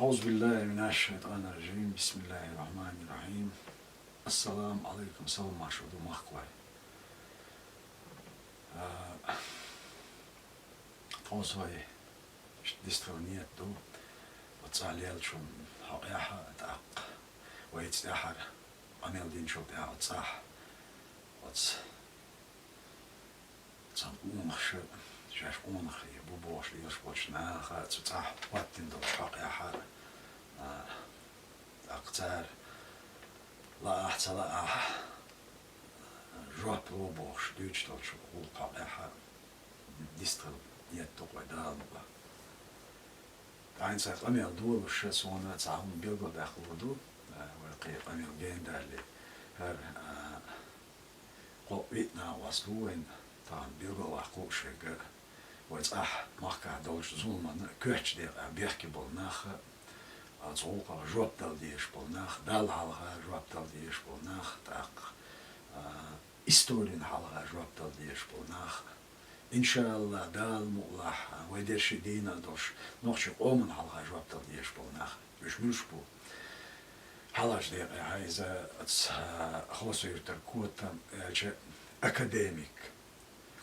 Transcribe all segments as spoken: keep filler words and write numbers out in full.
أعوذ بالله من الشيطان الرجيم. بسم الله الرحمن الرحيم. السلام عليكم, салам-маршал ду, махкахой. А, тхо со, иштта дистхила ниет ду, оцу цӀа лелачун хьокъехь а, тӀаккха вайца тӀаьхьара къамел динчул тӀаьхьа оцу цӀахь, оцу цхьана къонахаша, шаьш къонахий бу бохуш лелаш болчу наха цу цӀахь хӀоттийна долчу хьокъехь а, а, тӀаккха цара лаахь а, ца лаахь а, жоп ло бохуш дуьйцуш долчу гӀуллакхан хьокъехь а дистхила ниет ду-кх вай, Дала мукъ лахь. ТӀаккха хӀинца къамел долуш суна цхьа хӀума билгалдаккха луур ду, а, вай кхин къамел гена далале. ХӀара, а, кхо-виъ накъост ду вайна тахана билгалваккха лууш ерг, вай цӀахь махкахь долчу зуламан коьртачу декъехь бехке болу нах а, оцу гӀуллакхах жоп дала дезаш болу нах, Далла хьалха жоп дала дезаш болу нах, тӀаккха, а, историна хьалха жоп дала дезаш болу нах. ИншаАллахӀ, Дала мукъ лахь, вай дерриш а дийна а долуш, нохчийн къоман хьалха жоп дала дезаш болу нах. Уьш муьлш бу? Хьалхарчу декъехь иза, оцу, а, Хосо-Юьртара Котам аьлча, академик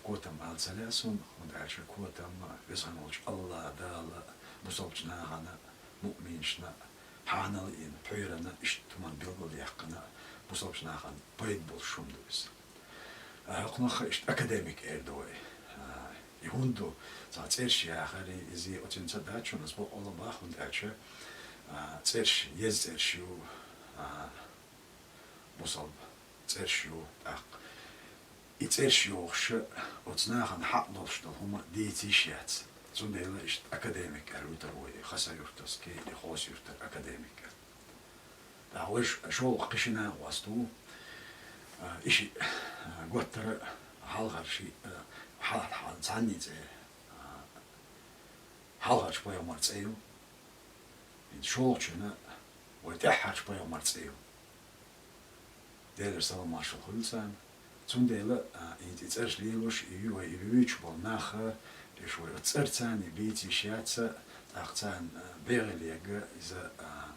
Котам ала ца лаьа суна, хӀунда аьлча Котам Веза-Воккхачу АллахӀ Дала бусалбачу нахана, муъминашна хьанал а йина, пхьоьрана, иштта хӀуманна билгалдаьккхина, бусалбачу нахана пайда болуш хӀума ду иза. А, хӀокхунах иштта академик эр ду вай. А, и хӀунда ду, цхьа цӀераш яхари, иза оцуьнца дац шуна, аса бакъ а ла боху, хӀунда аьлча, а, цӀераш, еза цӀераш ю, а, бусалба цӀераш ю, тӀаккха и цӀераш йохуш, оцу нахана хьакъ долуш долу хӀума дийца йиш яц. Цундела иштта академик аьлла витар вай, Хасавюртовский или Хосо-Юьртара академик аьлла. ТӀаккха важа шолгӀа кхин ши накъост ву, а, и шиъ, а, готтара хьалхара шиъ, а, хьал-, хьал-, цхьанний цӀе, а, хьалхарчу пайхамар цӀе ю, хӀинца шолгӀачунна вай тӀаьххьарчу пайхамар цӀе ю. Делера салам-маршалла хуьлда царна. Цундела, а, хӀинца и цӀераш лелош, и вай и вуьйцуш болу нах, уьш вай оцу цӀарца бийца йиш яц, тӀаккха царна, а, бегӀийла ерг иза, а,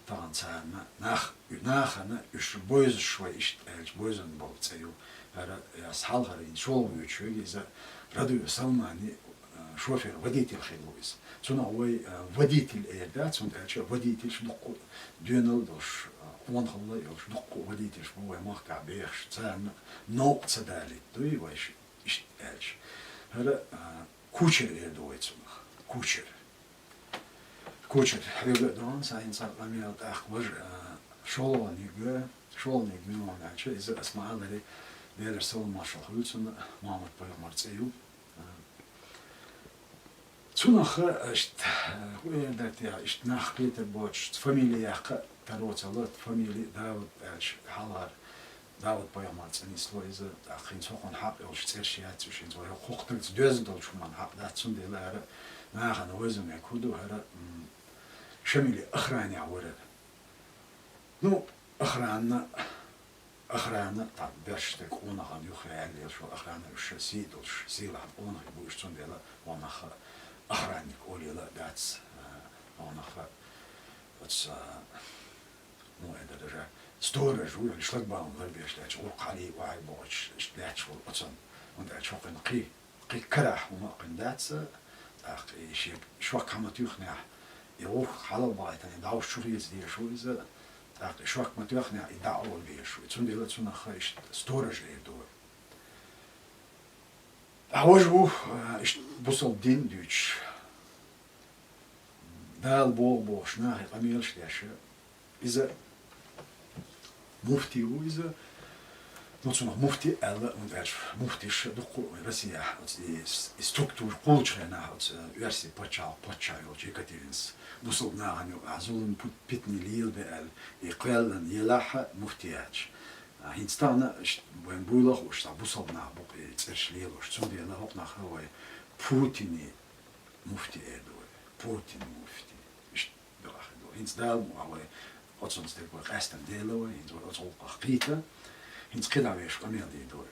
тахана царна нах, нахана уьш бовзуш вай иштта аьлча, бовзан болу цӀе ю. ХӀара аса хьалхара хӀинца шолгӀа вуьйцуш верг иза Радуев Салмани, а, шофер, водитель хилла ву иза. Цунах вай, а, водитель эр дац, хӀунда аьлча водительш дуккха а доьналла долуш, а, къонахалла а йолуш, дуккха а водительш бу вай махкахь бехаш, царна новкъа ца далийта дуй вай ш-, иштта аьлча. ХӀара, а, кучер эр ду вай цунах. Кучер. Кучер, хьоьга а догӀна, сайн цхьа къамел тӀаккха важа, а, шолгӀаниг, шолгӀаниг мила ву аьлча, иза аса ма-аллара, Делера салам-маршалла хуьлда цунна, Мухьаммад-пайхамар цӀе ю. А, цунах, а, иштта, а, хӀун эр дара те, иштта нах кхетар боцуш, фамили яккха а таро ца ло, фамили Давуд аьлча, хьалхара Давуд-пайхамар цӀе нисло иза, тӀаккха хӀинца хӀокхунна хьакъ йолуш цӀераш яц уьш, хӀинца вай хӀокху дагца доьзна долчу хӀуманна хьакъ дац, цундела хӀара нахана вевзаме хӀун ду, хӀара, м, Шамили охранехь вара. Ну, охрана, охрана, тӀаккха беш дерг къонахана юххе яьлла йолуш вара, охрана уьш сий долуш, сийлахь къонахий бу уьш, цундела хӀокхунах охранник олийла а дац, а, хӀокхунах оцу, а, ну, это даже сторож ву, или шлагбаум ларбеш лаьтташ, гӀуркх хьалий охьа бохуьйтуш, иштта лаьтташ волу оцунна. ХӀунда аьлча хӀокхуьнан кхин, кхин карахь хӀума а кхин дац, тӀаккха и шен шок хьан ма туьйхнехь, и гӀуркх хьалабахийтина, и дӀовш чу хеца дезаш ву иза, тӀаккха и шок ма тоьхнехь, и дӀа а олу везаш ву. Цундела цунах иштта сторож эр ду вай. Ткъа важа ву, а, иштта бусалба дин а дуьйцуш, Дала боху бохуш, нахе къамелаш деш, иза муфти ву иза. Ну, цунах муфти аьлла, хӀунда аьлча муфтиш дуккха а вайн Россияхь, оцу и, и структура кхуллучу хенахь, оцу Оьрсийн пачхьалкх паччахь йолчу Екатеринас бусалба нахана юкъахь зулам, пут-, питане лелабе аьлла, и кхоьллина елахь а муфтияташ. А, хӀинца тахана ш-, вайн буйла а хууш, цхьа бусалба нах бу-кх и цӀераш лелош. Цундела хӀокхунах вай Путини муфти эр ду вай. Путин муфти. Иштта бакъахь ду. ХӀинца Дала мукъ лахь вай оцунца дерг вай къаьстина дела вай, хӀинца вай оцу гӀуллакхах кхийта, хӀинца кхидӀа вешан къамел дийр ду вай.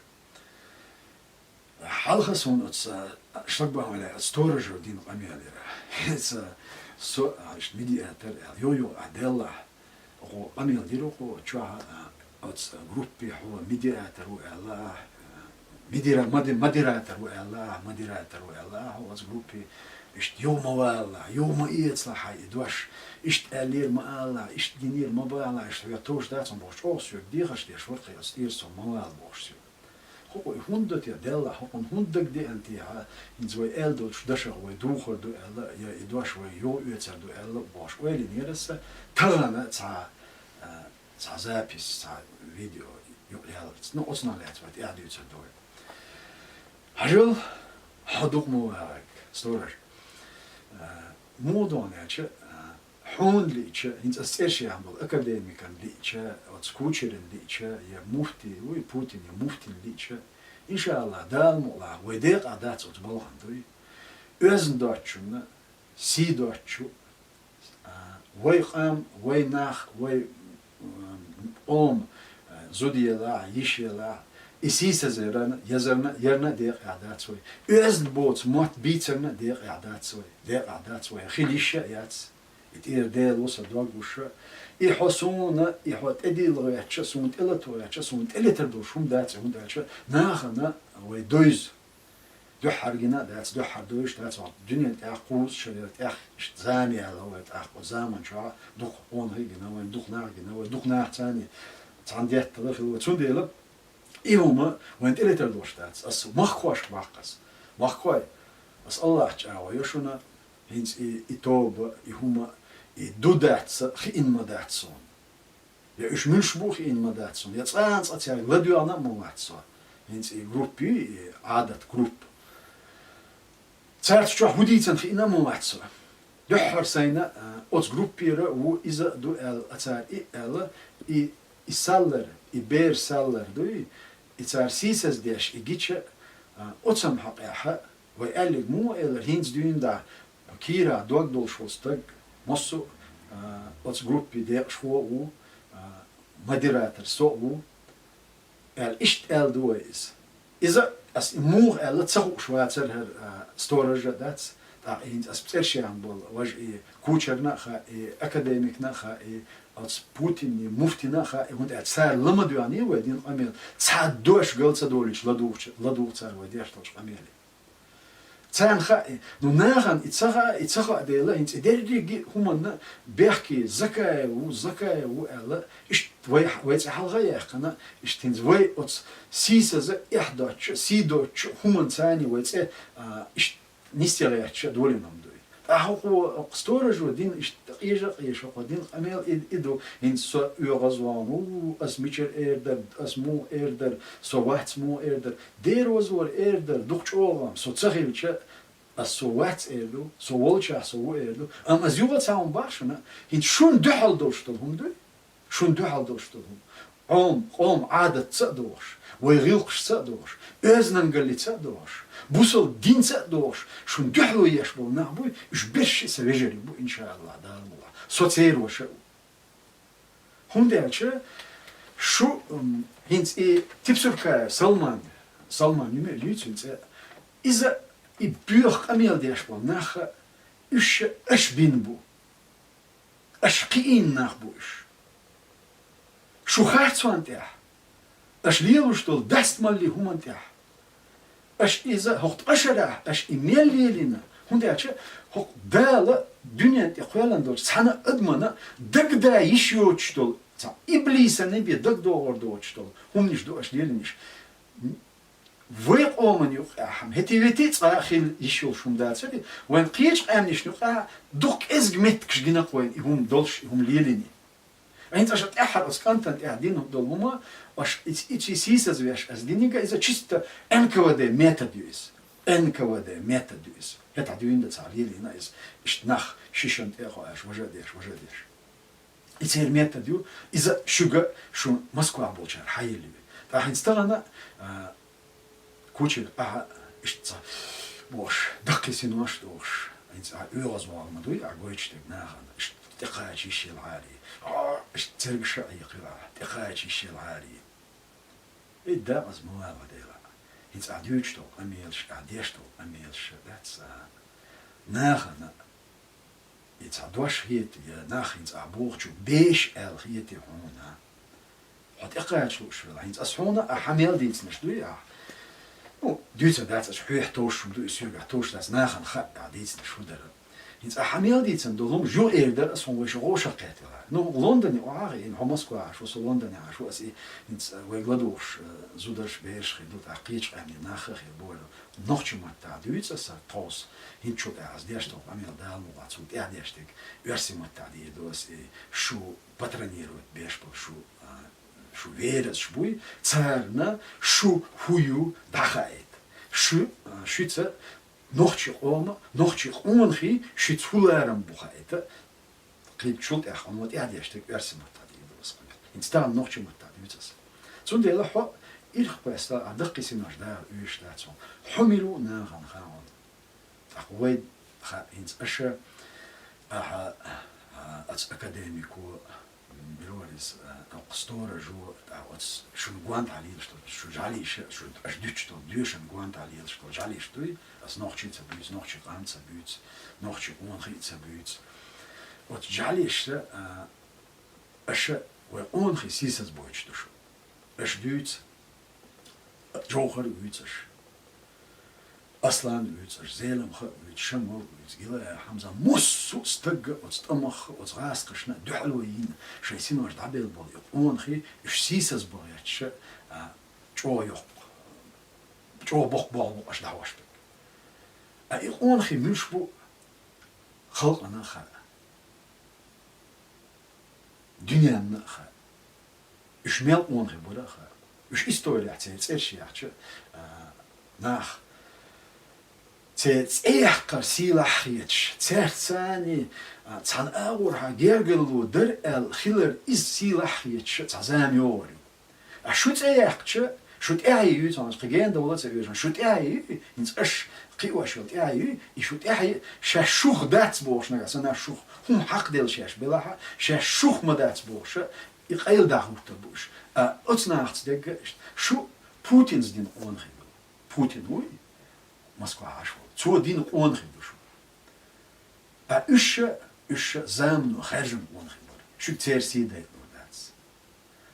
Хьалха суна оцу шлагбаум лаьа оцу сторожо дина къамел яра. ХӀинца Со, а, иштта медиатор аьлла, йо-йо, а, деллахь, оха къамел дира оха чохь, а, оцу группе хьо медиатор ву аьлла, а, медира-, моди-, модератор ву аьлла, а, модератор ву аьлла, а, хьо оцу группе, иштта йо ма валла, йо ма эцалахь хьайн и дош, иштта аьллера ма алла, иштта гинера ма балла, иштта хьоьга товш дац хьуна бохуш, чӀогӀа соьга дехаш деш вара тхе, аса тӀера со ма валла бохуш соьга. ХӀокху и хӀунда до те, деллахь, хӀокхунна хӀунда дагадеана те, хьа, хӀинца вай аьлла долчу дашах вай духар ду аьлла, я и дош вай йо оьцар ду аьлла бохуш, ойла йинера аса, тахана цхьа, а, цхьа запись, цхьа видео юкъаяллалц. Ну, оцунах лаьцна вай тӀаьхьа дуьйцур ду вай. Хьажал, хьо дукха ма вагӀарг, сторож. А, муха догӀу аьлча, а, хьуна лиъча, хӀинца аса цӀераш яхна болу академикан лиъча, оцу кучеран лиъча, я муфти вуй, Путин я муфтин лиъча, иншааллахь, Дала мукъалахь, вай декъахь дац оцу балхана дуй. Оьзна доцучунна, сий доцучу, а, вай къам, вай нах, вай, м, къом, а, зуда елахь, йиш елахь, и сийсазарна, язарна, ярна а декъахь дац вай. Оьзна боцу мотт бийцарна а декъахь дац вай. Декъахь дац вай. Хила йиш а яц. И тӀера Дела ву сан дог гуш а. И хьо суна, и хьо тӀедилла гӀерташ а, суна тӀелато гӀерташ а, суна тӀелетар долуш хӀума дац, хӀунда аьлча нахана вай девза. Дуьххьара гина а дац, дуьххьара девзаш дац, хьо дуьнен тӀехь кхузткъа шарера тӀехь иштта зама яьлла вай тӀаккха, оцу заман чохь дукха къонахий гина вайн, дукха нах гина вай, дукха нах царний цхьана деттала хилла вай. Цундела и хӀума вайн тӀелетар долуш дац. Ас махкахошка баккха ас. Махкахой, ас Аллахьца чӀагӀо йо шуна, хӀинца и, и тоба, и хӀума, и ду дац, хиъна ма дац суна. Я уьш муьлш бу хиъна ма дац суна, я цкъа а цкъа цаьрга ладоьгӀна а ма вац со. ХӀинца и группа ю, и Ӏадат группа. Цаьрца чохь хӀун дийцина хиъна а ма вац со. Дуьххьара сайна, а, оцу группера ву иза а ду аьлла, а цара и а аьлла, и, и саллар, и бер саллар дуй, и цара сийсаз деш, и гича, а, оцам хьокъехьа, вай аьллиг муха элира, хӀинца дуьйна дӀа, кийра дог долуш волу стаг, массо а, а, оцу группе декъашхо а ву, а, модератор со а ву, аьлла, иштта аьлла ду вай иза. Иза ас и муха аьлла ца хууш вацара хӀара, а, сторожа а дац, тӀаккха хӀинца ас цӀераш яхна болу важа и кучерна а хаьа, и академикна а хаьа, и оцу Путинний муфтина а хаьа, и хӀунда аьлча цара ла ма доьгӀний вай дина къамел, цхьа дош гал ца долуьйтуш ладугӀуча-, ладугӀу цара вай деш долчу къамеле. Царна хаьа, ну, нахана и ца хаьа, и ца хаьа дела, хӀинца и дерриге а хӀуманна бехке Закаев ву, Закаев ву аьлла, иштта вай, вай цӀе хьалха а яьккхина, иштта хӀинца вай оцу сийсаза эхь доцучу, сий доцучу хӀуманца вай цӀе, а, иштта нисъяла гӀерташ а долийна хӀума ду и. ТӀаккха хӀокхо, хӀокху сторожо дина иштта къежа а къежа, хӀокхо дина къамел и, и ду, хӀинца со оьгӀазвахана ву, ас мичара эр дара, ас муха эр дара, со вац муха эр дара, дера вазор эр дара, дукха чӀогӀа, со ца хилча, ас со вац эр ду, со волчохь со ву эр ду, амма ас юха а цхьа хӀума боху шуна, хӀинца шуна дуьхьал долуш долу хӀума дуй? Шуна дуьхьал долуш долу хӀума. Къом, къом Ӏадатца а догӀуш, вай гӀиллакхашца а догӀуш, оьздангаллица а догӀуш, бусалба динца а догӀуш, шуна дуьхьало еш болу нах буй, уьш берш а сан вежарий бу, иншааллахь, Дала мукъалахь. Со церан ваша а ву. ХӀунда аьлча шу, м, хӀинца и Типсуркаев Салман, Салман юьме а юьйцу хӀинца, иза и боьха къамел деш болу нах а, уьш а аша бина бу. Аша кхиийна нах бу уьш. Шу харцонна тӀехь, аша лелош долу дастамаллин хӀуманна тӀехь, аша иза хӀокху ткъа шарахь, аша и мел лелийна, хӀунда аьлча хӀокху Дала дуьнен тӀе кхоьллина долчу цхьана адамана дагада йиш йоцуш долу, цхьа иблисана бен дагадогӀур доцуш долу хӀуманаш ду аша лелийнарш. Вай къоман юкъахь, хӀетте-ветте цкъа а хила йиш йолуш хӀума дацара, вайн кхечу къаьмнашна юкъахь дукха кӀезиг меттигаш гина-кх вайна и хӀума долуш, и хӀума лелийна. ХӀинца аша тӀаьххьара оцу кӀантана тӀехь дина долу хӀума, аша и, и, и сийсазвеш аса диниг а иза чисто Н К В Д метод ю иза. Н К В Д метод ю иза. ХӀетахь дуьйна дан цхьа лелийна иза. Иштта нах шишан тӀе а хоуьйтуш, важа а деш, важа а деш. И церан метод ю, иза шуьга, шун Москвахь болчара хьаелли ве. ТӀаккха хӀинца тахана, а, кучера ахьа иштта ца бохуш, даккхий синош а дохуш, хӀинца ахьа оьгӀазвахана ма дуй, ахьа гойтуш дерг нахана, иштта тӀекхача йиш елахьарий, а, иштта цергаш а хьекхира ахьа, тӀекхача йиш елахьарий. И дакъаза ма вала дела. ХӀинца ахьа дуьйцуш долу къамелаш, ахьа деш долу къамелаш дац, а, нахана И цхьа дош хетий, я нах хӀинца ахь бохучу беш аьлла хетий хьуна? Хьо тӀекхача лууш велахь, хӀинца ас хьуна а хьан мел дийцинарш дуй ахь? Ну, дуьйцур дац, ас хьоьх товш хӀума ду, и соьгахь товш дац, нахана хаьа ахь дийцинарш хӀун дара. ХӀинца ахь хьан мел дийцина долу хӀума юха эр дара, ас хьуна вайша гӀовшах кхетта велахь. Ну, Лондоне охьа а хиъна, хьо Москва Ӏаш ву, со Лондоне Ӏаш ву, ас и хӀинца вайга ладугӀуш, э, зударш, бераш хир ду, тӀаккха кхечу къаьмнийн нах а хир бу вай. Нохчийн маттахь дуьйцу аса тховса, хӀинца чул тӀаьхьа ас деш долу къамел Дала мукъалахь цул тӀаьхьа деш дерг, оьрсийн маттахь дийр ду аса и, шу патронировать беш болу шу, а, шу верасаш буй, царна шу хӀун ю дӀахаийта. Шу, а, шуьца нохчийн къоман, нохчийн къонахий шуьца хӀун ларам бу хаийта, кхин чул тӀаьхьа хьуна тӀаьхьа деш дерг оьрсийн маттахь дийр ду аса къамел. ХӀинца тахана нохчийн маттахь дуьйцу аса. Цундела хьо ирх кхоьссал, а даккхий синош Дала оьшуш дац хьуна. Хьо мила ву нахана хаьа хьуна. ТӀаккха вай хаьа хӀинца аша, ахьа, а, аца академико, м, мила вара иза, а, тӀаккха сторожо, тӀаккха оцу шуна гонахьа лелаш долу, шу жӀалийша, шу аша дуьтуш долу доьшан гонахьа лелаш долу жӀалийша дуй, аса нохчий ца буьйцу, нохчийн къам ца буьйцу, нохчийн къонахий ца буьйцу. Оцу жӀалийша, а, аша вай къонахий сийсаз бойтуш ду шу. Аша дуьйцу, Джовхар вуьйцу аша, Аслан вуьйцу аша, Зеламха вуьйцу, Шамал вуьйцу, Гилая Хьамза, массо а стагга оцу тӀамах, оцу гӀаскхашна дуьхьал вай йина, шайн синош дӀабелла болу и къонахий, уьш сийсаз бан гӀерташ, а, чӀогӀа йоккха, чӀогӀа боккха болх бу аша дӀахьош дерг. А и къонахий муьлш бу, халкъана а хаьа, дуьненна а хаьа. Уьш мел къонахий бара а хаьа. Уьш историяхь церан цӀераш яьхча, а, нах церан цӀе яккхар сийлахь а хеташ, цаьрца царний, а, цхьана агӀорхьа гергарло дара аьлла хилар иза сийлахь а хеташ цхьа зама йогӀур ю. А шу цӀе яьккхича, шу тӀаьхье юй, цхьана кхин гена довла а ца оьшуш, шу тӀаьхье юй, хӀинца аша кхиош йолу тӀаьхье юй, и шу тӀаьхье шаьш шух дац бохуш нагахь санна шух хӀума хьакхаделла шаьш белахь а, шаьш шух ма дац бохуш, и къайла дӀахӀуттур бу уьш. А оцу нахаца дегга а иштта. Шу Путинца дина къонахий ду. Путин вуй, Москва Ӏаш волу. Цо дина къонахий ду шу. А уьш, уьш замано хаьржина къонахий бара. Шуьга церан сий дайта лур дац.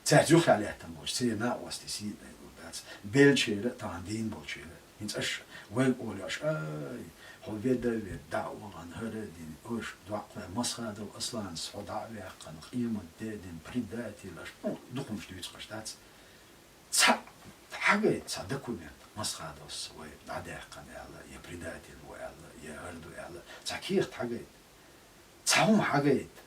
Цаьрца юххехь лаьттина болчу церан накъостийн сий дайта лур дац. Беллачеран а, тахана дийна болчеран а. ХӀинца аша вайга олуш, ай, хьо веда а веда, дӀа а вахана, хӀара а дина, аша доккха ваьлла, Масхадов Асланца хьо дӀа а ваьккхина, къемат де а дина, предатель аша, ну, дукха хӀумнаш дуьйцуш дац. Цхьаъ хьагайта, цхьа документ, Масхадовс вай дӀадаьккхина аьлла, я предатель ву аьлла, я хӀара ду аьлла, цхьа кехат хьагайта. Цхьа хӀума хьагайта.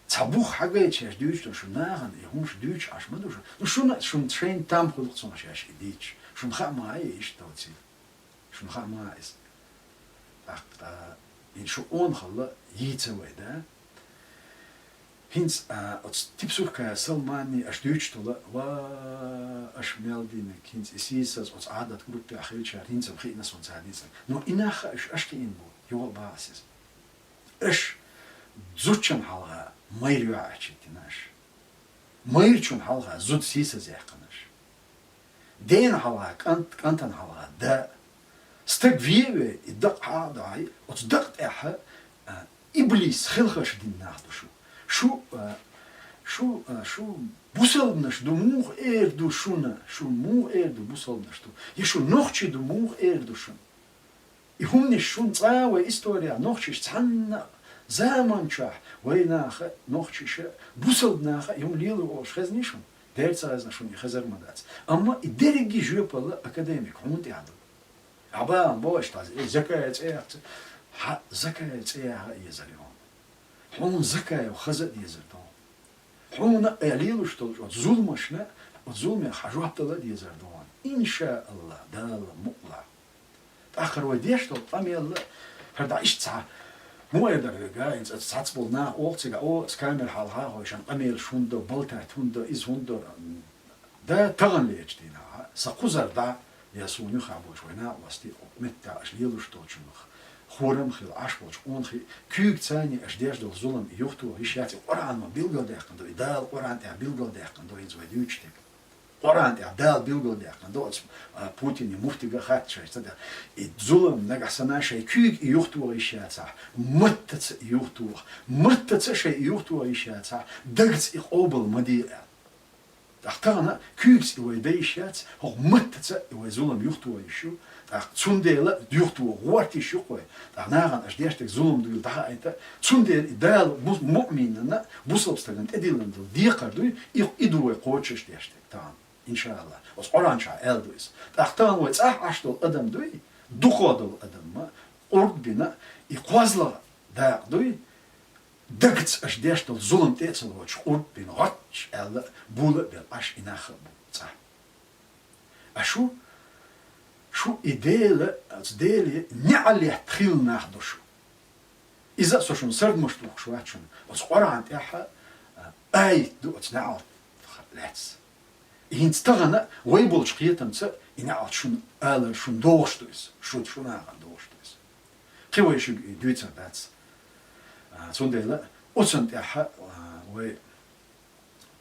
Цхьа бух хьагайта шаьш дуьйцуш долу шу нахана, и хӀумаш дуьйцуш Ӏаш ма ду шу. Ну, шуна, шуна шайна там хуьлу-кх цунах шаьш и дийцуш. Шуна хаа ма ю иштта доцийла. Шуна хаа ма иза. ТӀаккха, а, и шу къонахалла йийца вай, да? ХӀинца, а, оцу Типсуркаев Салманний аша дуьйцуш долу, ва, аша мел динарг, хӀинца и сийсаз оцу Ӏадат группехь хилчара, хӀинца-м хиъна суна цара дийцинарг. Но и нах а уьш аша кхиъна бу, юха а боху ас иза. Аша зудчун хьалха майра юьхьӀаьрчийттина аша. Майрачун хьалха зуда сийсаз яьккхина аша. Дена хьалха кӀант, кӀантана хьалха да. Стаг ве а вей, и дакъа хьа а дохьий, оцу дакъа тӀехь, а, иблис хелхарш дина нах ду шу. Шу, а, шу, а, шу бусалбанаш ду муха эр ду шуна? Шу муха эр ду бусалбанаш ду? Я шу нохчий ду муха эр ду шуна? И хӀуманаш шуна цкъа а вай историяхь нохчаша цхьанна а заманчохь вай наха, нохчаша, бусалба наха и хӀума лело олуш хезний шуна? Дера ца хезна шуна и хезар ма дац. Амма и дерриге жоьпалла академик хьуна тӀехь ду. Хьан бахьана бохуш тхьаза, э, Закаев цӀе яхца? Хьан Закаев цӀе яха а езар ю хьуна. Хьуна Закаев хаза а дезар ду хьуна. Хьуна а лелуш долчу оцу зуламашна, оцу зуламех хьан жоп дала а дезар ду хьуна. Иншаалла, Дала мукъалахь. ТӀаккха вай деш долу къамел а, хӀара дӀа иштта цхьа, муха эр дара вегга, хӀинца цхьацца болу наха олу цига, о, аса камера хьалха а хойшан къамелаш хӀунда до, балтаьрта хӀунда до, иза хӀунда до, да, тахана лечу дийнахь, сан кхузара дӀа, я суна юххе болчу вай накъостий, меттехь аша лелуш долчунах, хорам а хила Ӏаш болчу къонахий, куьйга царний аша деш долу зулам, юхатоха йиш яц, и Къуръано билгалдаьккхина ду, и Дала Къуръан тӀехь билгалдаьккхина ду, хӀинца вай дуьйцуш дерг. Къуръан тӀехь Дала билгалдаьккхина ду оцу, а, Путине муфтига хатта шайца тӀехь. И зулам нагахь санна шайн куьйга и юхатоха йиш яцахь, маттаца и юхатоха, маттаца шайн и юхатоха йиш яцахь, дагца и къобал ма де аьлла. ТӀаккха тахана куьйгаца и вай дан йиш яц, хӀокху маттаца и вай зулам юхатоха йиш ю, тӀаккха цундела юхатоха гӀорта йиш ю-кх вай. ТӀаккха нахана аша деш дерг зулам дуйла дӀахаийта, цундела и Дала бу-, муъминана, бусалба стагана тӀедиллина долу декхар дуй, и, и ду вай кхочуш деш дерг тахана. ИншааллахӀ, оцу Къуръан чохь аьлла ду иза. ТӀаккха тахана вай цӀахь Ӏаш долу адам дуй, дукха долу адам ма, къурд бина, и кхозлагӀа дакъа дуй, дагца аша деш долу зулам тӀе а ца лоцуш, къурд бина гӀотташ аьлла, була а белла Ӏаш и нах а бу цӀахь. А шу, шу и Дела, оцу Деле неӀалетта хилла нах ду шу. Иза а со шуна сардамаш тухуш вац шуна. Оцу Къуръан тӀехь, а, аят ду оцу неӀалт лаьцна. И хӀинца тахана вай болчу кхетамца и неӀалт шуна алар шуна догӀуш ду иза. Шу, шуна агӀор догӀуш ду иза. Кхин вай шуьга и дуьйцур дац. А, цундела оцунна тӀехь, а, вай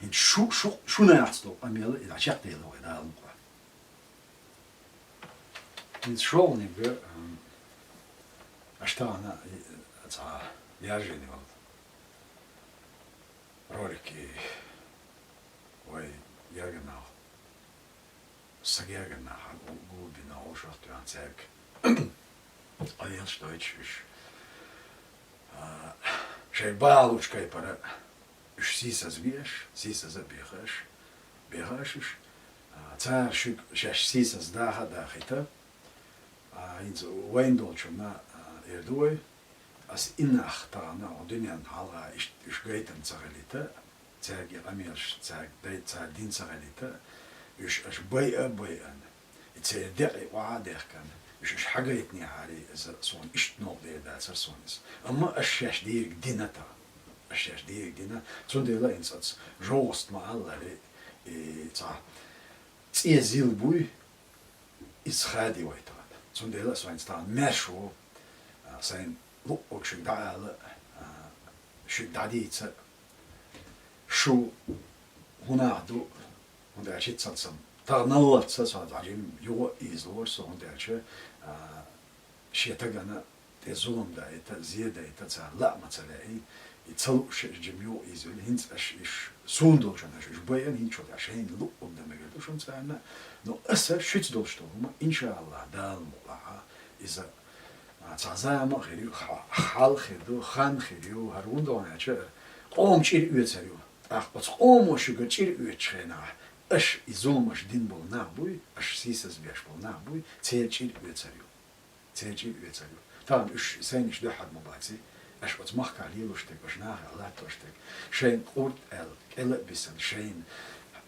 хӀинца шу, шу, шуна яц долу къамел и дӀа чекхдела вай Дала мукъ лахь. ХӀинца шолгӀаниг, ам, аша тахана, и, цхьа яжина йолу ролик и вай ягана, са ягана, гу-, гулбина гӀошах тоьхна цаьрга. Къайелаш дойтуш уьш. А, шайн бахьалучу кайпара уьш сийсаз веш, сийсаза а бехаш, бехаш уьш. А, цара шуьга шаьш сийсаз даха а дахийта. А, хӀинца вайна долчунна, а, эр ду вай. Ас и нах тахана хӀокху дуьненна хьалха иштта уьш гайтина ца хилийта, цаьрга и къамелаш, цаьрга дай-, цара дина ца хилийта, уьш аша байа а байана, и церан декъий охьа а дехкана, уьш аша хьагайтинехьарий, иза суна иштта новкъа дер дацара суна иза. Амма аша шаьш дийриг дина тахана. Аша шаьш дийриг дина. Цундела хӀинца оцу жовхӀаста ма-аллара, и цхьа цӀе зил буй, иза хадий вай тахана. Цундела со хӀинца тахана маьрша ву, а, сайн луъург шуьга дӀаала, а, шуьга дӀадийца, шу хӀун нах ду, хӀунда аьлча хӀинца сан тахана лоцца со дӀа жима юха а ийзалора со, хӀунда аьлча, а, шен тагана тӀе зулам дайта, зе дайта, цара лаа ма ца лаьий, и ца лууш жима юха ийзавелла, хӀинца аша уьш суна долчунна аша уьш байана, хӀинца чохь шайна луъург дан мегар ду шуна царна, но аса шуьца долуш долу хӀума, иншааллахӀ, Дала мукъ лахь, иза, а, цхьа зама а хир ю, ха-, хьал хир ду, хан хир ю, хӀара хӀунда аьлча къоман чӀир оьцур ю. ТӀаккха оцу къомо шуьга чӀир оьцучу хенахь, аша и зуламаш дина болу нах буй, аша сийсаз беш болу нах буй, церан чӀир оьцур ю. Церан чӀир оьцур ю. Тахана уьш сайнаш дуьххьара ма баций, аша оцу махкахь лелош дерг, аша нахехь латтош дерг, шайна къурд аьлла, кӀел а бисина, шайна,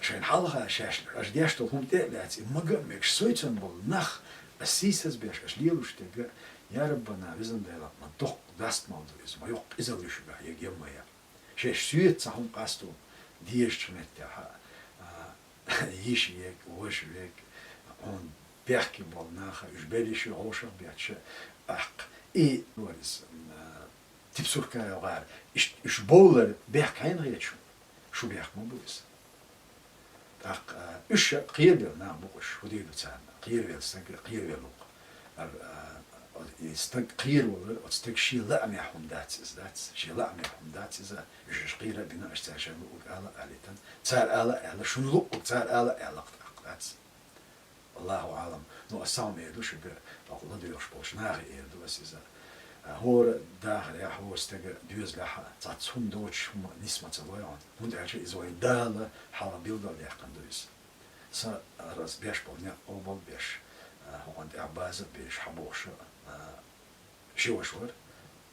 шайна хьалха шаьш, аша деш долу хӀума тӀе а лаьцна, и мага а мегаш, сойцан болу нах, аса сийсаз беш, аша лелош дерг, я Раббана, везан Дела, ма доккха дастамал ду иза, ма йоккха къизалла ю шуьгахь, ега ма яа. Шаьш соьца цхьа хӀума къасто дезачу меттехь, а, йиша верг, важа верг, хьуна бехке болу наха, уьш берриш а гӀошах бетташ, аккха. И, варис, а, типсуркаевгӀара, иш-, уьш бовлар бехк хьайна хеташ, шу бехк ма бу иза. ТӀаккха, а, уьш кхерабелла нах бу-кх уьш, хӀун дийр ду царна? Кхеравелла стаг, кхеравелла ву-кх. А, а, и стаг кхеравалар, оцу стеган шен лаамехь хӀума дац иза, дац? Шен лаамехь хӀума дац иза, уьш, уьш кхера а бина, аша цара шайна луъург ала а алийтина. Цара ала а аьлла, шуна луъург цара ала а аьлла-кх тӀаккха, дац? Аллаху Ӏалам. Ну, ас цхьа хӀума эр ду шуьга, тӀаккха ладоьгӀуш болчу наха эр ду ас иза. А, хӀора дахарехь, хӀора стеган доьзалехь цхьацца хӀума доцуш хӀума нис ма ца лой хьуна, хӀунда аьлча иза вайн Дала хьалха билгалдаьккхина ду иза. Сан, ас беш болу некъ къобал а беш, а, хӀокхунна тӀехь база а беш, хьабохуш, а, ши ваша вара,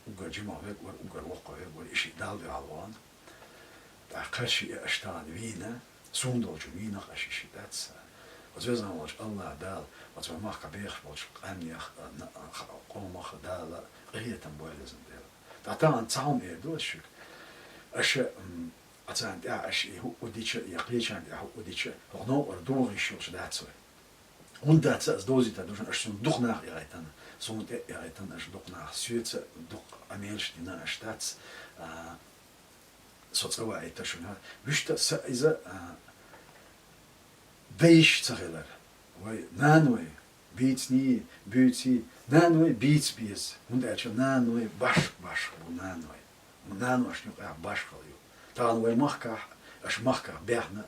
уггар жимах верг вара, уггар воккхах верг вара, и шиъ Далла дуьхьал вахана. ТӀаккха кхара шиъ аша тахана вийна, суна долчу вийнах аша и шиъ дац. Оцу везан волчу Аллах Дала, оцу вайн махкахь бехаш болчу къаьмнех, а, на-, а, ха-, къомах Дала къинхетам бойла, везан Дела. ТӀаккха тахана цхьа хӀума эр ду ас шуьга. Аша, м, Ацарна тӀехь аша и хӀуъу дича, я кхечарна тӀехь хӀуъу дича, хӀокху новкъара догӀа йиш йолуш дац вай. ХӀунда дац ас довзийтар ду шуна, аша суна дукха нах тӀегӀайтана, суна тӀе а тӀегӀайтана аша дукха нах, соьца дукха къамелаш дина аша дац, а, со цӀа ваийта шуна. Вуьшта а са иза, а, дайш ца хилар. Вай наной, бийцний, буьйций, наной бийца беза. ХӀунда аьлча наной башха, башха бу наной. Наношна юкъахь башхалла ю. Тахана вай махкахь, аша махкахь баьхна,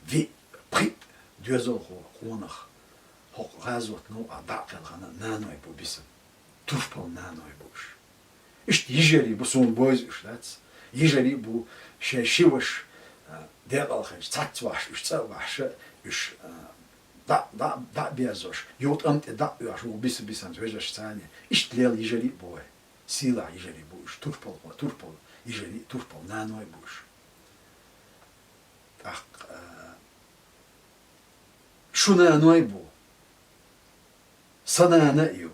виъ, пхиъ доьзалхо, къонах, хӀокху гӀазот новкъахь дӀа а кхелхина, наной бу бисина. Турпал наной бу уьш. Иштта йижарий бу, суна бовза уьш дац. Йижарий бу, шайн ши ваша, а, декъала хилча, цхьацца вахьаш, уьш цӀа а вахьаш, уьш, а, дӀа, дӀа, дӀа а безош, юха тӀам тӀе дӀа а оьхуш, ву биса-бисанца вежаршца цхьаьна. Иштта лела йижарий а бу вай. Сийлахь йижарий бу уьш, турпал, турпал йижарий, турпал наной бу уьш. ТӀаккха, а, шу наной бу, сан нана а ю.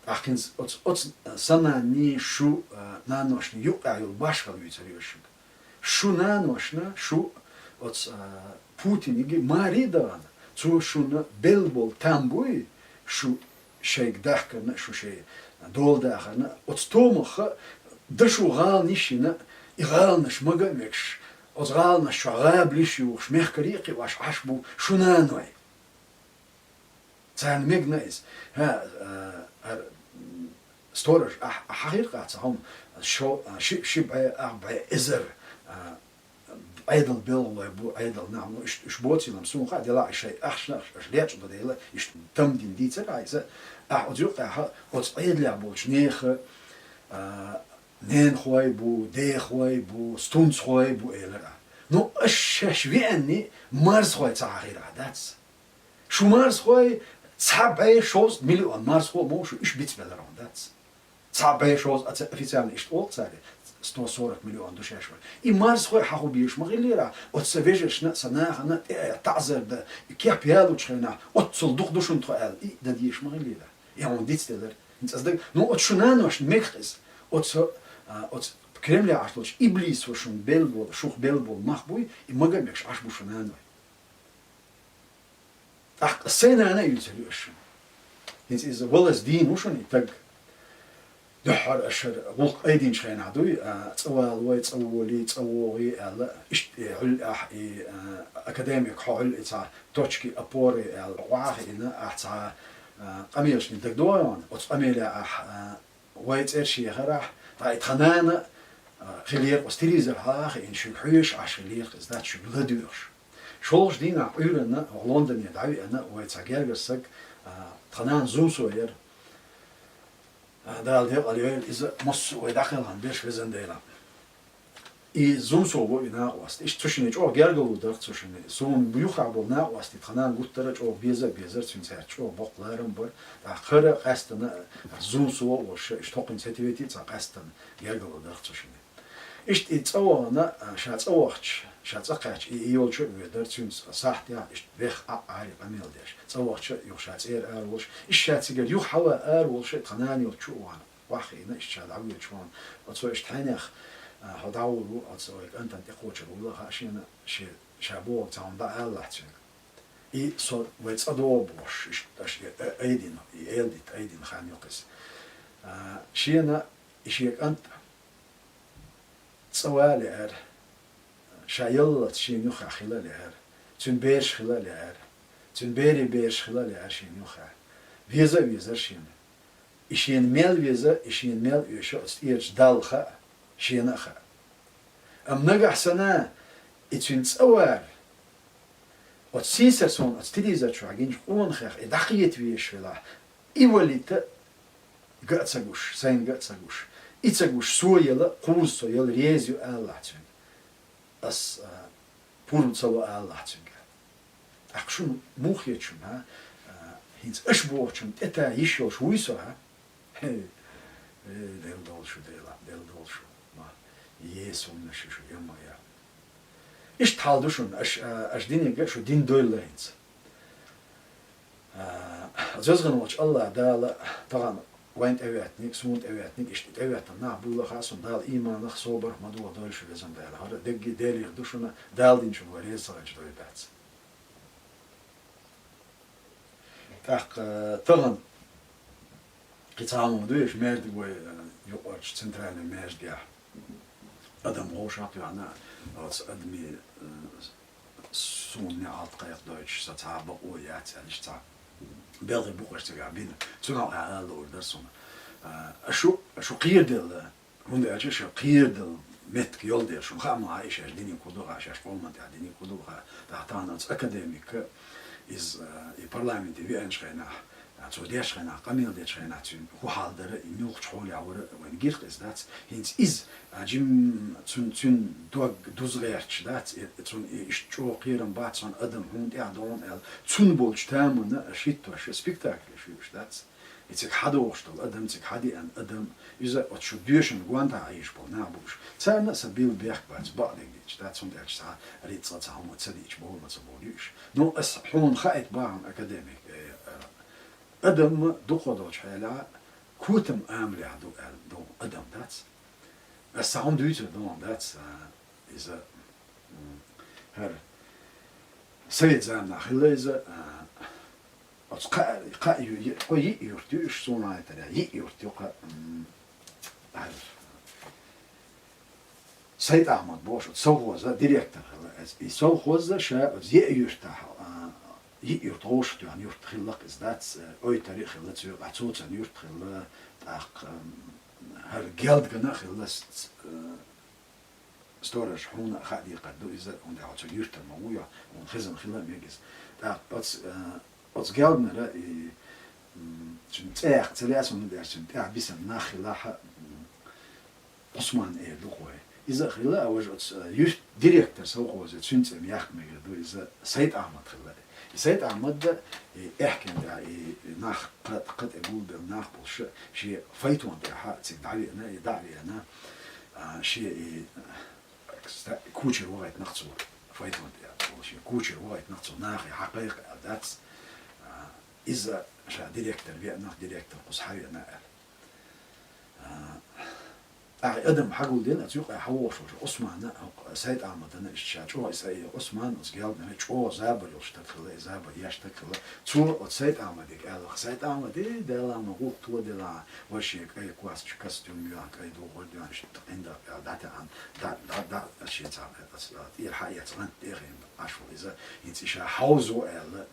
ТӀаккха хӀинца оцу, оцу сан нанний, шу, а, наношний юкъахь йолу башхалла юьйцур ю ас шуьга. Шу наношна, шу оцу, а, Путинига маре а дахана, цо шуна белла болу там буй, шу шайга дахкарна, шу шайн дола дахарна, оцу томах а дашо гӀаланаш йина, и гӀаланаш мага а мегаш, оцу гӀаланаш чохь гӀабалиш а юхуш, мехкарий а кхиош Ӏаш бу шу наной. Царна мегна иза. ХӀа, а, ара, м, сторож, ахь, ахь хьахийра-кх цхьа хӀума, шо-, а, ши, ши бӀе, ах бӀе эзар, а, Ӏедал белхалой бу, Ӏедал нах, ну, уьш, уьш боцийла-м суна хаьа, делахь и шайн ахчанах аша лечкъа до дела, иштта там дина дийцар ахь иза, ахь оцу юккъехь оцу Ӏедалехь болчу нехан, а, ненахой бу, дехой бу, стунцхой бу, элира ахь. Ну, аша шаьш веанний марзхой ца хьахийра ахь дац? Шу марзхой, цхьа бӀе шовзткъа миллион марзхо а ма ву шу, уьш бицбелар хьуна дац. Цхьа бӀе шовзткъа, официально иштта олу цара, сто сорок миллион ду шаьш вара. И марзхой хьан хӀун безаш ма хиллера, оцу сан вежаршна а, сан нахана а тӀе а таӀзар дан, и кеп ялучу хенахь, оццул дукха ду шуна тхо аьлла, и а дан дезаш ма хиллера. И хьуна дицделара. ХӀинца аса даг-, ну, оцу шу наношна мегаш иза. Оцу, а, оцу Кремлехь Ӏаш долчу иблисо шуна белла болу, шух белла болу мах буй, и мага а мегаш Ӏаш бу шу наной. ТӀаккха сайн нана а юьйцур ю ас шуна. ХӀинца иза валаза дийна ву шуна и таг. Дуьххьара аша хӀара гӀуллакх айдинчу хенахь дуй, а, цӀа валой, цӀа волий, цӀа вогӀий аьлла, иштта и хьуьлла ахь и, а, академик хьо хьуьлла и цхьа точки опоры аьлла, охьахиъна ахь цхьа, а, къамелашний дагадогӀий хьуна, оцу къамелехь ахь, а, вай цӀераш ехарахь, ткъа и тхан нана, а, хилера оцу телевизор хьалха а хиъна, шуьга хьоьжуш Ӏаш хилера, иза дац шуьга ладоьгӀуш. ШолгӀачу дийнахь Ӏуьйранна, Лондоне дӀавеана вай цхьа гергара саг, а, тхан нана Зумсо яра. А, Дала декъала йойла иза, массо а вай дӀакхелхина берш везан Дела. И Зумсо ву и накъост. Иштта цу шинна чӀогӀа гергарло дара цу шинна. Суна юххехь болу накъостий тхан нана гуттара а чӀогӀа беза а безара цуьнца, хӀаьта чӀогӀа боккха ларам бара. ТӀаккха хӀара къаьстина, а, Зумсо а волуш, иштта хӀокхуьнца хӀетавети а цхьа къаьстина гергарло дара цу шинна. Иштта и цӀа вахана, а, ша цӀа вахча, ша цӀа кхаьчча, и, и йолчу а вер дара цуьнца сахьтехь, иштта вех Ӏа а Ӏари къамел деш. ЦӀа вахча а юха ша цӀера ара волуш, иштта ша цигара юха хьава ара волуш, тхан нана йолчу а вахана. Ваххиъна, иштта ша дӀавоьдуш вахана. Оцо иштта хьенех, а, хьо дӀагӀур ву, оцу вай кӀантана тӀекхочур вуйла хаьа шена, шен, ша бохург цхьа хӀума дӀа алалахь цуьнга. И со вай цӀа догӀу бохуш, иштта аша и, э, айдина, и эладитта айдина хан ю-кх иза. А, шена и шен кӀант цӀа вала лаьара, ша яллалц шена юххехь хила а лаьара, цуьнан бераш хила а лаьара, цуьнан берийн бераш хила а лаьара шена юххехь. Веза а везара шена. И шена мел веза, и шена мел оьшу оцу тӀерачу Далла хаьа, шена а хаьа. Амма нагахь санна, и цуьнан цӀа вар, оцу сийсара суна оцу телевизор чохь гинчу къонахех и дӀакхета везаш велахь, и валийта ган а ца гуш, сайна ган а ца гуш, и ца гуш, со яла, кхузза со яла реза ю алалахь цуьнга. Ас, а, пурба ца ло алалахь цуьнга. ТӀаккха шуна муха хета шуна, а? А, хӀинца аша бохучунна тӀе та йиш йолуш вуй со, а? Хе, э, делла долу шу, Дела, делла долу шу. Ма, е сумнаш шу, я ма я. Иштта хьал ду шуна, аш, а, аш диниг а шу дин дойла хӀинца. А, Везан волчу АллахӀ Дала тахана вайна тӀеветтиниг, суна тӀеветтиниг, иштта тӀеветтина нах буйла хаьа суна, Дала ийманах, собарх ма дохадойла шу, Везан Дела. ХӀара дегги Делера ду шуна, Дала динчунна вай реза ца хилча дойла дац. ТӀаккха, э, тахана кхин цхьа хӀума ду, иштта маьждиг вай, э, юкъарчу центральный маьждигехь. Адам вовшах а тоьхна, оцу адамийн, э, Суна неӀалт кхайкхадойтуш, со цхьа бакъо яц аьлла, иштта цхьа белгӀи букъаш цигахь бина. Цунах а ала луур дара суна. А, шу, шу кхераделла, хӀунда аьлча шу кхераделла меттиг йолу дела, шуна хаа ма хаьа, и шаьш диниг хӀун ду хаьа, шаьш къоман тӀехь диниг хӀун ду хаьа. ТӀаккха тахана оцу академика иза, а, и парламенте веанчу хенахь, а, цо деш хенахь, къамел дечу хенахь, цуьнан хӀун хьал дара, и муьлхачу хьолехь вара, вайна гира-кх иза, дац? ХӀинца иза, а, жим, цуьнан, цуьнан дог дуза гӀерташ, дац? И, цунна и иштта чӀогӀа кхерам бац хьуна, адам хьуна тӀехь догӀу аьлла, цунна болчу таманна аша хӀиттош спектакль аша юуш, дац? И цига хьадогӀуш долу адам, цига хьадеана адам, иза оцу шу доьшан гонтахь Ӏийш болу нах бу уьш. Царна а сан билла бехк бац, бакъдерг дийцича, дац? ХӀунда аьлча цхьа рицкъа, цхьа хӀума ца дийча, бохург ма ца боху уьш. Ну, ас хьуна хаийта бахьана, академик, э, э, адам дукхах долчу хьелехь котам амалехь ду аьлла, ду адам, дац? Ас цхьа хӀума дуьйцур ду, дац? А, иза, м, хӀара совет заманахь хилла иза, а, оцу кхаа, кхаа ю-, е-, кхо йиъ юрт ю уьш, суна хетарехь, йиъ юрт ю кхаа, м, хӀара Сайд-Ахьмад бохуш, оцу совхоза директор хилла иза. И совхоза ша оцу йиъ юьртахь, а, йиъ юрт гӀовшах тоьхна юрт хилла-кх иза, дац, э, Ойтари а хилла цуьнан, цуьнан юрт хилла, тӀаккха, м, хӀара Гелдгана а хилла, с-, с-, э, сторож, хьуна а хаа декхар ду иза, хӀунда аьлча цу юьртара ма ву, хьуна хезна хила а мега иза. ТӀаккха оцу, э, оцу Гелдгнара и, м, цуьнан цӀе яккха ца лаьа суна, хӀунда аьлча цуьнан тӀаьхьа бисина нах хилахь, м, Ӏусман эр ду-кх вай. Иза а хилла, а важа оцу, э, юьрт-, директор совхоза, цуьнан цӀе-м яккха мегар ду, иза Сайд-Ахьмад хилла. И Сайд-Ахьмад, и аьхкенан тӀехь, и нах кха-, кха тӀе гулбелла нах болуш, шен файтон тӀехь цига дӀавеана, и дӀа а веана, а, шен и, э, кстати, кучер вахийтина-кх цо, файтон тӀехь, шен кучер вахийтина-кх цо, нахе хьакхайкха аьлла, дац? А, иза ша директор веана-кх, директор кхуза хьавеана аьлла. А, тӀаккха и адам хьагулдина, оцу юкъа хьавогӀуш волчу Ӏусмана, хӀокху Сайд-Ахьмадана иштта ша чӀогӀа, и Са-, и Ӏусман оцу Гелдгнара чӀогӀа забар йолуш стаг хилла, и забар еш стаг хилла. Цо оцу Сайд-Ахьмаде аьлла: «Сайд-Ахьмад, э, Дела, ма гӀуллакх тоделахь, вай шен кӀай костюм, костюм йоьхна, кӀай духар доьхна, иштта къинтӀера дӀатаьӀна, дӀа, дӀа, дӀа, шен цхьа, тӀера хьаэца гӀант тӀе а хиъна Ӏаш ву иза, хӀинца и ша хьовзо», аьлла.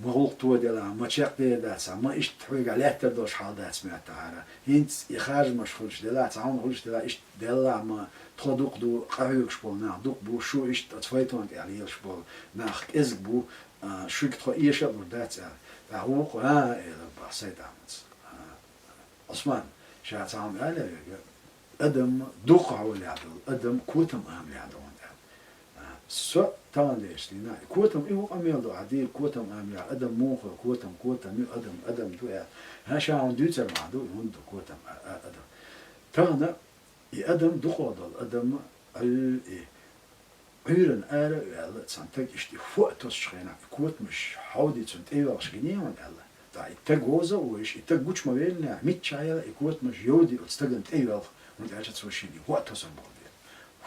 «Ма гӀуллакх тоделахь, ма чекхдер дац, ма иштта хьоьгахь лаьттар долуш хьал дац моьттахьара. ХӀинца и харжамаш хуьлуш делахь, цхьа хӀума хуьлуш делахь, иштта делахь, ма тхо дукха ду, къахьоьгуш болу нах дукха бу, шу иштта оцу файтон тӀехь лелаш болу нах кӀезиг бу, а, шуьга тхо эша а лур дац», аьлла. ТӀаккха вукхо: «А, — элира бах Сайд-Ахьмада, — а, Ӏусман, ша цхьа хӀума алий хьоьга? Адам дукха хьолехь долу адам котам амалехь долу», аьлла. А, со тахана дерш дина, и котам, и хӀун къамел ду ахь дийр, котам амалехь, адам муха, котам, котам ю, адам, адам ду аьлла. ХӀан, ша хьуна дуьйцур ма ду, и хӀунда ду котам, а, а, адам. Тахана и адам дукха долу адам, Ӏуьйра и, Ӏуьйранна ара а ваьлла, цхьана таг иштта и хӀоъ тосучу хенахь, и котамаш хьовдий цунна тӀейоьлхуш гиний хьуна аьлла. ТӀаккха и таг вовза а вовзуш, и таг гучу ма веллинехь, миччахьа яла и котамаш йовдий оцу стагана тӀейоьлху, хӀунда аьлча цо шена и хӀоъ тосур болу дела.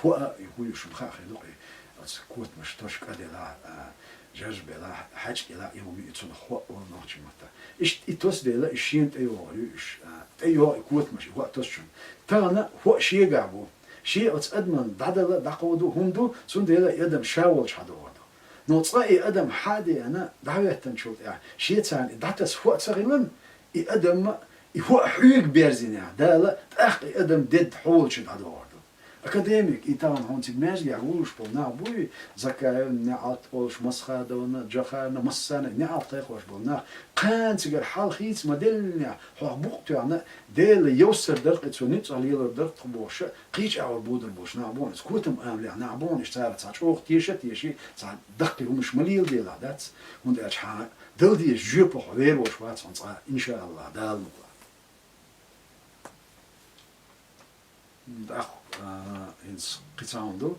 ХӀоъ а, и хӀун ю шуна хаа хир ду-кх и, оцу котамаш тосуш кӀа делахь, а, жарж белахь, хьаьжкӀа елахь, и хӀума ю, и цунах хӀоъ олу нохчийн маттахь. Иштта и тосу дела, и шена тӀейогӀур ю уьш, а, тӀейогӀу и котамаш, и хӀоъ тосу шуна. Тахана хӀоъ шегахь бу. Шен оцу адаман дӀадала, дӀакховду хӀума ду, цундела и адам ша волчу хьадогӀур ду. Но цкъа и адам хьа а деана, дӀахӀоьттинчул тӀаьхьа, шен царна и дӀатаса хӀоъ ца хиларна, и адам, и хӀоъ хьоьга берзийнехь, Дала тӀаккха и адам дедда хьо волчу дӀадогӀур ду. Академик, и тахана хьуна цига маьждигехь вуьйлуш болу нах буй, Закаевна, неӀалт олуш, Масхадовна, Джохарна, массарна неӀалт кхайкхош болу нах, кхана цигара хьал хийца ма-деллинехь, хьох букъ тоьхна, Дела йовсар дара-кх и, цо нуьцкъах лелор дара-кх тхо бохуш, кхечу агӀор бодур болуш нах бу хьуна, иза котам амалехь нах бу хьуна, иштта цара цхьа чӀогӀа теша а теший, цхьа даккхий хӀуманаш ма леладелахь, дац? ХӀунда аьлча хьан дала деза жоьпах хьо вер волуш вац хьуна цкъа, иншааллахӀ, Дала мукълахь. ТӀаккха, а, хӀинца кхин цхьа хӀума ду,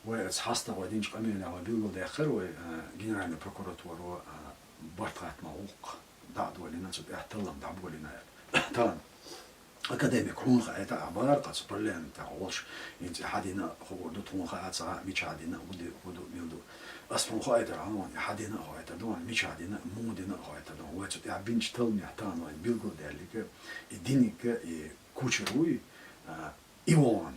вай оцу хьастагӀа вай динчу къамелехь вай билгалдаьккхира, вай, а, генеральный прокуратуро, а, барт хаттаман гӀуллакх дӀа а долийна, цу тӀехь таллам дӀаболийна аьлла. Тахана академик, хьуна хаийта, ахь бахара-кх оцу парламентехь волуш, хӀинца и хьадина а хуур ду, тхуна хаа ца хаьа, мичахь дина а, хӀун ду, хӀун ду, мила ду. Ас тхуна хаийтар хьуна, и хьадина а хаийтар ду хьуна, мичахь дина а, муха дина а хаийтар ду хьуна. Вай цу тӀехь бинчу талламехь тахана вайна билгалдаьллиг, и диниг, и кучер вуй, а, Ивон.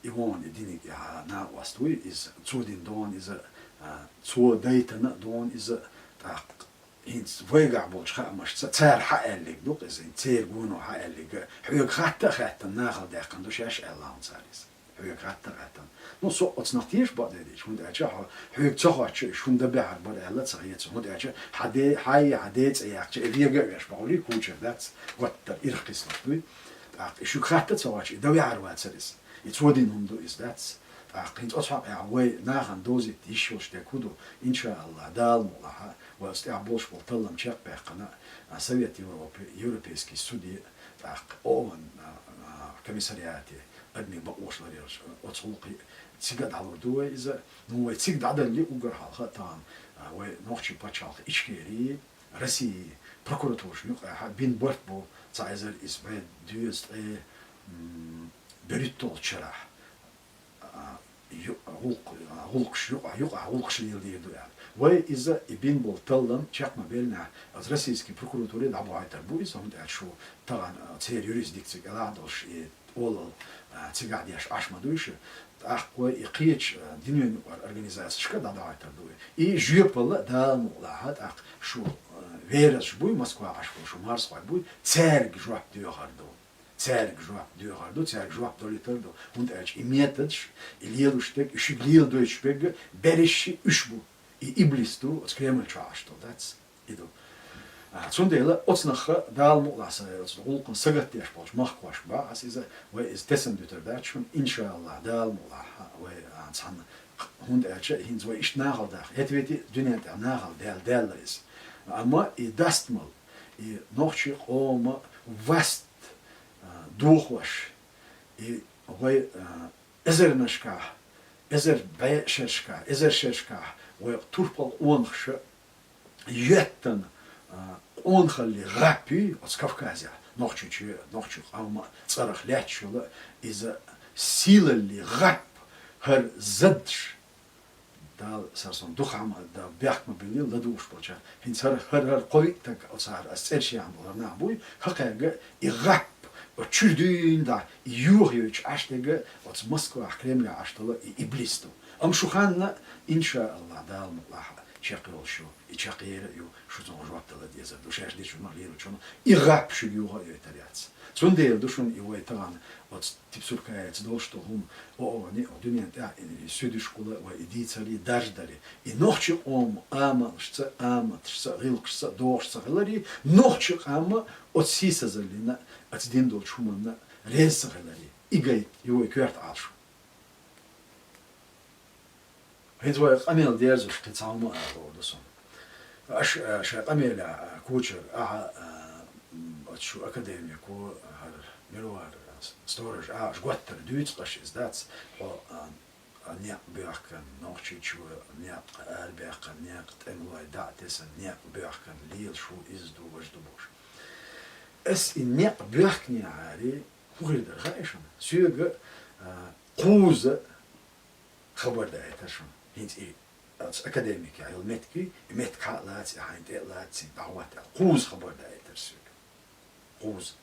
Ивон, и диниг, и хьан накъост вуй, иза цо дина догӀу, иза А, цо дайтана а ду иза, тӀаккха хӀинца вайгахь болчу хаамашца, цара хьааьллиг ду-кх иза, церан гоно хьааьллиг, хьоьга хатта а хаьттина, нахала даьккхина ду шаьш аьлла хьуна цара иза. Хьоьга хатта а хаьттина. Ну, со оцунах тешаш бакъдерг дийцича, хӀунда аьлча хьо, хьоьга ца хоьттича, уьш хӀума дан баьхьар бара аьлла ца хета суна. ХӀунда аьлча хьан де, хьан е, хьан де цӀе яьккхича, и вега а веш бахьуьлий кучар дац, гуттар ирх кхислуш дуй. ТӀаккха и шуьга хатта а ца хоьттича, и дан ваьхьар вацара иза. И цо дина хӀума ду иза, дац? ТӀаккха хӀинца оцу хьокъехь вай нахана довзийта йиш йолуш дерг хӀун ду? Иншааллахь, Дала мукъалахь, вай оцу тӀехь болуш болу таллам чекхбаьккхина, а, Совет Европы, Европейский суде, тӀаккха ООН, а, а, комиссариате, адамийн бакъонаш ларъяран оцу гӀуллакхе цига а дӀалур ду вай иза. Ну, вай цига дӀадаллале, уггар хьалха а тахана, а, вай нохчийн пачхьалкх Ичкери, России прокуратурашна юкъахь бина барт бу, цхьа эзар исс бӀе дезткъе, м, берхӀитталгӀачу шарахь, а, ю-, гӀуллакх-, гӀуллакхаш юкъахь, юкъахь гӀуллакхаш леладийр ду аьлла. Вай иза, и бина болу таллам чекх ма-беллинехь, аса российский прокуратуре дӀабохьуьйтур бу иза, хӀунда аьлча шу тахана, а, церан юрисдикци кӀелахь а долуш, и олалла, а, цигахь деш Ӏаш ма дуй шу. ТӀаккха вай и кхечу, а, дуьненаюкъара организацешка а дӀадохьуьйтур ду и. И жоьпалла а, Дала мукъалахь, тӀаккха шу, а, верасаш буй Москва Ӏаш болу, шу марсхой буй, цаьрга жоп доьхур ду. Цаьрга жоп доьхур ду, цаьрга жоп далийтур ду. ХӀунда аьлча и методаш, и лелош дерг, и шуьга леладойтуш берг а берриш а уьш бу. И иблис ду, оцу Кремль чохь Ӏаш долу, дац? И ду. А, цундела оцунах Дала мукъалахь, сан оцу гӀуллакхана сагатдеш болчу махкахошка боху аса иза, вай иза тесна дуьтур дац шуна, иншааллахь, Дала мукъалахь, вай, а, цхьаьна, хӀунда аьлча хӀинца вай иштта нахала даха, хӀета вити дуьнен тӀехь нахала даьлла, даьлла иза. Амма и дастамал, и нохчийн къоман васт, а, дохош, и вай, а, эзарнашкахь, эзар бӀе шерашкахь, эзар шерашкахь вай турпал къонаха ша йоьттина, а, къонахаллин гӀап юй оцу Кавказехь, Нохчийчоь, нохчийн къоман цӀарах лаьтташ йолу иза сийлаллин гӀап, хӀара заддаш. Дала сарсунна дукха хьама а дан, бехк ма биллийла ладугӀуш болчара. ХӀинца хӀара, хӀара, хӀара кхо-виъ стаг оцара аса цӀераш яьхна болу нах буй, хӀокхаьрга и гӀап, оцу чуьра дуьйна дӀа, и юха йойтуш Ӏаш дерг оцу Москвахь, Кремлехь Ӏаш долу и иблис ду. Амма шу ханна, иншааллахь, Дала мукъалахь, чекхйолуш ю, и чекхъер а ю, шу цунах жоп дала дезар ду, шаьш дечунах, лелочунах, и гӀап шуьга юха а йойтур яц. Цундела ду шуна и вай тахана оцу Типсуркаевца долуш долу хӀума, о, о, ни, о, дуьнен тӀехь и, и суьдуьшкула вай и дийцаре, дарждаре, и нохчийн къоман амалшца, аматашца, гӀиллакхашца догӀуш ца хиларе, нохчийн къам оцу сийсазаллина, оцу дина долчу хӀуманна реза ца хиларе, и гайта ю вай коьрта Ӏалашо. ХӀинца вай къамел дерзош кхин цхьа хӀума а ала луур ду суна. Аша, а, шайн къамелехь, а, кучара, ахьа, а, м, оцу шу академико, а, хӀара мила вара, а, с-, сторож, а, аша готтара дуьйцу, аша иза дац, хьо, а, а, некъ боьхкина, Нохчийчоь некъ арабаьккхина, некъ тӀемалой дӀа а тесна, некъ боьхкина лелаш ву, иза ду, важа ду бохуш. Ас и некъ боьхкинехьара, хӀун хир дара хаьий шуна? Соьга, а, кхузза хабар даийтар шуна. ХӀинца и оцу академикехь йолу меттиг, и меттиг хьа а лаца, и хьайна тӀе а лаца, и дӀахӀотта аьлла. Кхузза хабар даийтар соьга. Кхузза.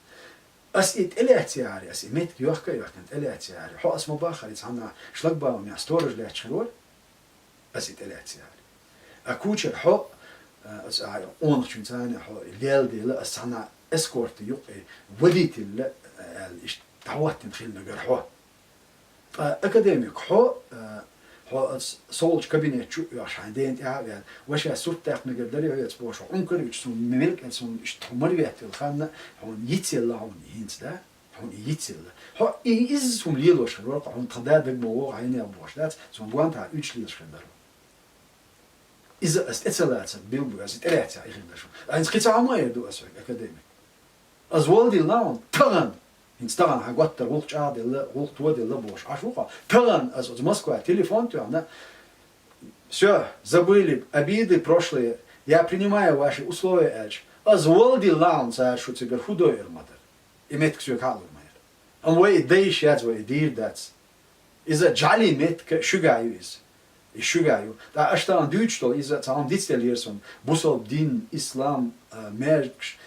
Ас и тӀелаьцна яхьара, ас и меттиг йохка а йохкина тӀелаьцна яхьара. Хьо ас ма баххара, и цхьанна шлагбаумехь сторож лаьтташ хир вара? Ас и тӀелаьцна яхьара. А кучара хьо, а, ас а къонахчуьнца цхьаьна хьо лелла дела, ас цхьанна эскорта юкъе водитель, а, аьлла, иштта дӀахӀоттина хила мегара хьо. Ткъа академик, хьо, а, хьо аса со волчу кабинет чу а оьхуш, хьайн дена тӀаьхьа а веана, ваша сурт даьккха мегар дарий хьо, эца бохуш, хьуна кара вича суна мелкӀа, суна иштта хьо мара ветталла ханна, хьуна йицъелла хьуна хӀинца, да? Хьуна и йицъелла. Хьо и изза хӀума лелош хир вара, хьуна тхан да дага ма вогӀу, хьайна а бохуш дац, суна ван тхьа уьдуш лелаш хир дара. Иза ас тӀе ца лацар билггал, аса тӀелаьцна яхьа и хир дара шуна. ХӀинца кхин цхьа хӀума а эр ду аса вайга, академик. Аса волдийла хьуна тахана, хӀинца тахана хьан готтара гӀуллакх чӀагӀделла, гӀуллакх тоделла бохуш Ӏаш ву хьо. Тахана аса оцу Москва телефон тоьхна, всё, забыли обиды прошлые, я принимаю ваши условия аьлча, аса волдийла хьуна цара шу цигара хӀун дойур ма дара. И меттиг соьга хьалур ма яра. Амма вай и дайша яц, вай и дийр дац. Иза жӀалин меттиг шуьга ю иза. И шуьга ю. ТӀаккха аша тахана дуьйцуш долу иза цхьа хӀума дицделлера суна. Бусалба дин, ислам, а, маьждигаш.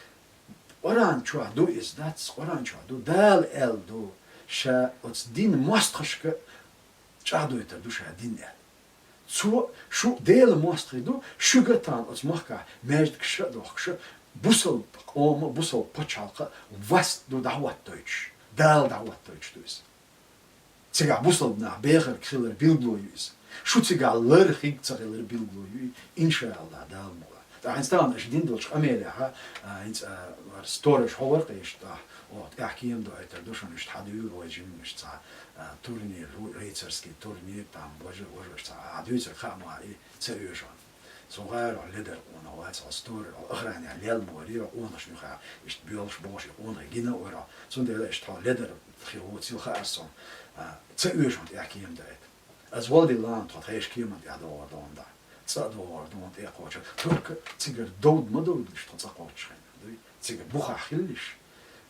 Къуръан чохь ду иза, дац, Къуръан чохь ду. Дала аьлла ду, ша оцу дин мостагӀашка чӀагӀдойтур ду ша дин аьлла. Цо, шу Делан мостагӀий ду, шуьга а тахана оцу махкахь маьждигаш а дохкуш, бусалба къоман а, бусалба пачхьалкхан а вас ду дӀахӀоттойтуш, Дала дӀахӀоттойтуш ду иза. Цигахь бусалба нах бехарг хилар билгало ю иза. Шу цигахь лар хиг ца хилар билгало ю и, иншааллахӀ, Дала мукъалахь. ТӀаккха хӀинца тахана аша дина долчу къамелехь, а, хӀинца, а, сторож хьо вара-кх иштта, а, оха тӀаьхьа кема доуьйтур ду шуна, иштта хьан дуьйгу вай жимма иштта цхьа, а, турнир, ру-, рыцарский турнир, там, важа-, важа иштта цхьа, а, дуьйцург хаа ма и, ца оьшу хьуна. Цунах аьлла, хьо ледар къонах вац, хьо сторож, хьо охранехь лелла ма вара, хьо къонахчун юххехь иштта боьлхуш, бохуш, и къонах гина а вара хьо. Цундела иштта хьо ледар хир ву, цил хаьара суна, а, ца оьшу хьуна тӀаьхьа кема доуьйтур. Аса валла дилла хьуна, тхо тхешан кеманна тӀехь догӀур ду хьуна дӀа. ЦӀа а догӀур ду хьуна тӀе а кхочур. Только цигара довда ма довдалаш тхо цӀа кхоччуш хенахь, дуй? Цигара бухахь хилалаш.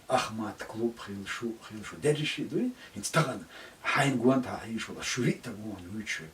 Ахмат клуб хилла шу, хилла шу. Дерриш а дуй? ХӀинца тахана хьайна гонахьа хьийзаш волу шу виъ стаг ву хьуна вуьйцуш верг.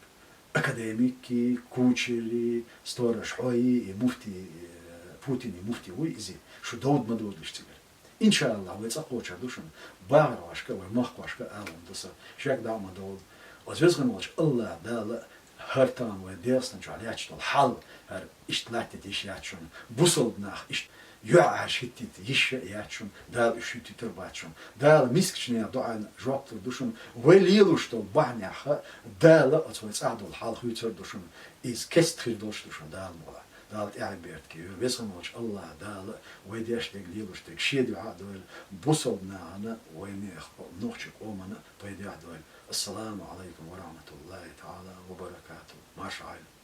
Академикий, Кучерий, сторож хьой, и муфтий, э, Путиний муфтий вуй иза. Шу довда ма довдалаш цигара. ИншааллахӀ, вай цӀа кхочур ду шуна, бахархошка а, вай махкахошка а ала хӀума ду сан, шек дӀа а ма довла. Оцу веза хинволчу АллахӀ Дала хӀара тахана вай ДегӀастан чохь лаьтташ долу хьал, хӀара иштта латтийта йиш яц шуна, бусалба нах иштта юьхьӀаьржа хӀиттийта йиш а яц шуна, Дала уьш хӀиттийтар а бац шуна. Дала мискачу нехан доӀанна жоп лур ду шуна, вай лелош долу бахьанехь а Дала оцу вай цӀахь долу хьал хуьйцур а ду шуна, иза кеста хир долуш а ду шуна, Дала мукъалахь. Дала тӀаьхье беркате йойла. Веза хинволчу АллахӀ Дала вай деш дерг, лелош дерг Шен дуьхьа а дойла, бусалба нахана, вайнех-, нохчийн къомана а пайдехь а дойла. Ассаламу Ӏалайкум ва рахьматуллахӀи таӀала ва баракатухӀ. Марша Ӏойла.